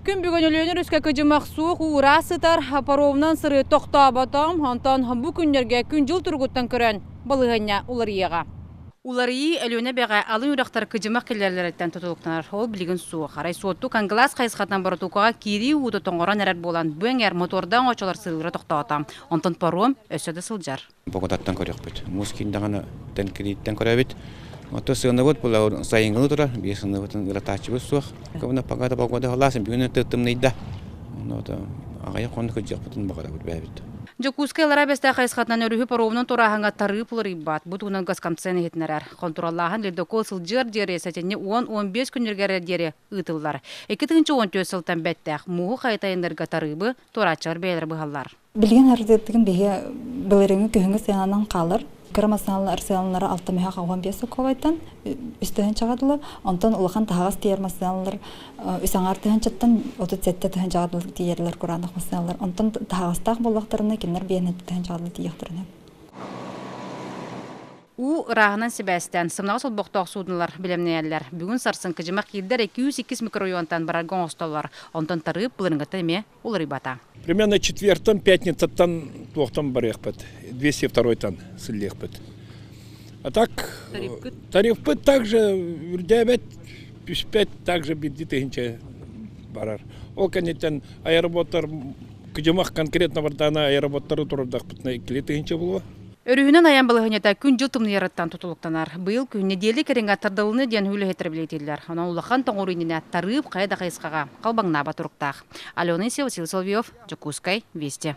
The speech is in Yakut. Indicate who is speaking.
Speaker 1: Күн бүгүн Өлүөнэ өрүскэ кыдьымах суох уура сытар, паромунан сырыы тохтообото. Онтон бу күннэргэ күн-дьыл туругуттан көрөн балаһыанньа уларыйыаҕа. Уларыйыы Өлүөнэ эбэҕэ алын үрэхтэр кыдьымах киллэрэллэриттэн тутулуктанар. Ол билигин суох. Арай Суотту Кангалаас хайысхатынан боротуукаҕа киирии уута тоҥорон эрэр буолан, бу эҥээр мотуордаах оҥочолор сырыылара тохтоото. Онтон паром өссө да сылдьар.
Speaker 2: Боготаттан көрүөхпүт. Муус киирдэҕинэ тэн кирииттэн көрөбүт. Ото сыанабыт була сайыҥҥылыы турар. Биир сыанабытын ыратааччыбыт суох. Кыбына погода погода халаас бүгүн тымныйда. Ону аҕыйах хонук кыдьыахпытын баҕарабыт бэйэбит.
Speaker 1: Дьокуускай Аллараа Бэстээх хайысхатынан өрүһү паромунан турааһыҥҥа тарыып уларыйбат. Бу туһунан Госкомцен иһитиннэрэр. Хонтуруоллааһын ледокол сылдьыар диэри сэтинньи 10-15 күннэригэр диэри ыытыллар. 2014 сылтан бэттэх мууһу хайа айаннарга тарыыбы туорааччылар бэйэлэрэ быһаллар.
Speaker 3: Билигин ардыытыгын биһи былырыыҥҥы күһүҥҥү сыананан хаалар. Кыра массыыналар сыаналара 6 5 сокуобайтан 3 тыһыынчаҕа дылы, онтон улахан таһаҕас тиийэр массыыналар 3,5 тыһыынчаттан 37 тыһыынчаҕа дылы тиийэллэр кураанах массыыналар. Онтон таһаҕастаах буоллахтарына кинилэр 5 тыһыынчаҕа дылы тиийиэхтэрин сөп.
Speaker 1: Уу ырааһынан сибээстээн, сымнаҕас олбохтоох суудуналар бэлэмнэнэллэр. Бүгүн сарсын кыдьымах киирдэр 202 микрорайонтан барарга оҥостоллор. Онтон тарыып былырыыҥҥыттан эмиэ уларыйбата.
Speaker 4: Примерно четвертан, пятницаттан туохтан барыахпыт, 202-тан сыллиэхпит. А так тарифпыт также үрдээбэт, түспэт, также биирдии тыһыынча барар. Ол кэнниттэн аэроботтар кыдьымах конкретно бардаана аэроботтары турардахпытына 2 тыһыынча буолуо.
Speaker 1: Өрүһүнэн айан балаһыанньата күн-дьыл тымныйарыттан тутулуктанар. Быйыл күн нэдиэлэ кэриҥэ тардылыны диэн үлэһиттэр бэлиэтииллэр. Онон улахан тоҥоруу иннинэ тарыып хайа да хайысхаҕа халбаҥнаабат туруктаах. Алена Исева, Василий Соловьев, Дьокуускай, Вести.